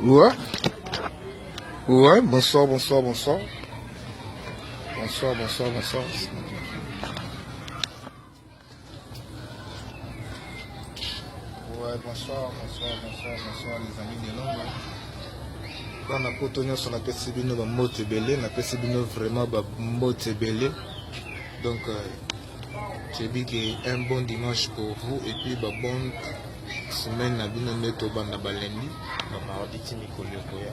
Ouais. Ouais, bonsoir, bonsoir, bonsoir. Bonsoir, bonsoir, bonsoir. Ouais, bonsoir, bonsoir, bonsoir, bonsoir les amis de Londres. Bana poto nyonso napesi bino bambote ebele, napesi bino vraiment bambote ebele. Donc euh, j'ai dit que un bon dimanche pour vous et puis ba bonne semaine na bino nde tobanda ba lundi, ba mardi ti mikolo ekoya.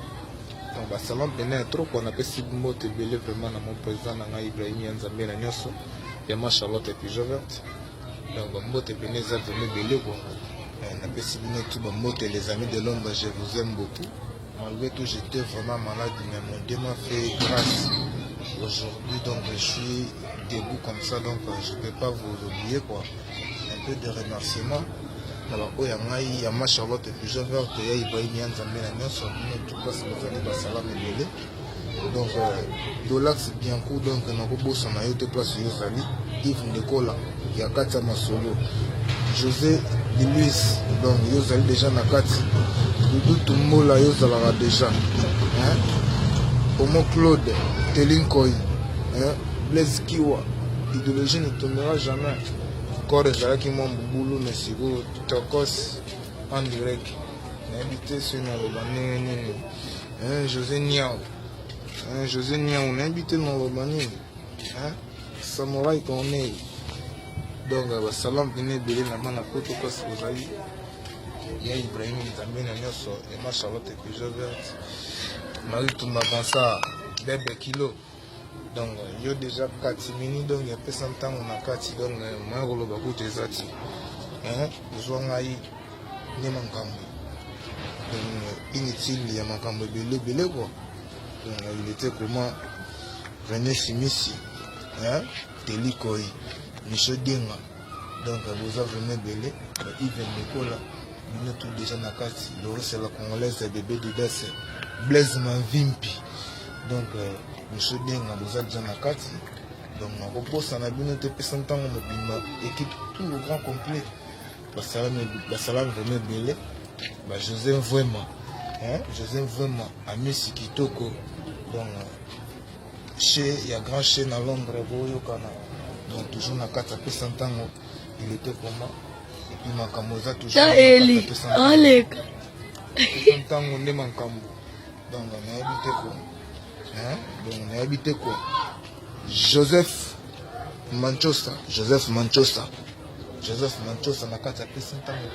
Donc ba salam pene ya trop quoi, napesi mbote ebele vraiment na mon président na ngai Ibrahim ya Nzambe na nyonso ya ma Charlotte et puis Verte. Donc ba mbote pene eza vraiment ebele quoi. Euh, napesi bino tout ba mbote les amis de Londres, je vous aime beaucoup. Malgré tout, j'étais vraiment malade, mais mon Dieu m'a fait grâce. Aujourd'hui, donc, je suis debout comme ça, donc je ne peux pas vous oublier, quoi. Un peu de remerciement. na baoyo ya ngai ya ma charlotte pigeon verte ya ibrahim ya nzambe na nyonso bino tout place bozali basalama ebele donc euh, dolax bianco donc nakobosana yo te place yo ozali yves ndekola ya kati ya masolo Jose de Luis donc yo ozali deja na kati Doudou Tumbola yo ozalaka deja hein? Omo Claude Telinkoy hein? Blaise Kiwa idéologie ne tombera jamais corps ezalaki mwa mobulu mais sikoyo tokos en direct nayebi te soki naloba ndenge nini hein? Jose Niao hein? Jose Niao nayebi te naloba nini hein? Samurai Corneille donc euh, basalam pene ebele na bana poto kasi bozali ya ibrahim nzambe na nyonso ema charlotte epijo verte marie tumba vincent bebe kilo donc euh, yo déjà kati mini donc apesa ntango na kati donc euh, moya koloba kutu eza ti ozwa ngai nde makambo donc inutile ya makambo ebele ebele quoi donc il était comment René Simisi hein Teli Koi Michel Denga donc boza vraiment ebele ba Yves Ndekola bino tout déjà na kati Loris la congolaise ya bébé Didas Blaise Mavimpi donc euh, Michel Denga boza déjà na kati donc nakobosana bino te pesa ntango mobimba équipe tout le grand complet basalami vraiment ebele ba José Mvuema hein José Mvuema amisi kitoko donc chez ya grand chez na Londres boyokana donc toujours na kati apesa ntango il était comment et puis makambo eza toujours eli aleka apesa ntango nde makambo donc nayebi te ko hein donc nayebi te ko Joseph Manchosa Joseph Manchosa Joseph Manchosa na kati apesa ntango.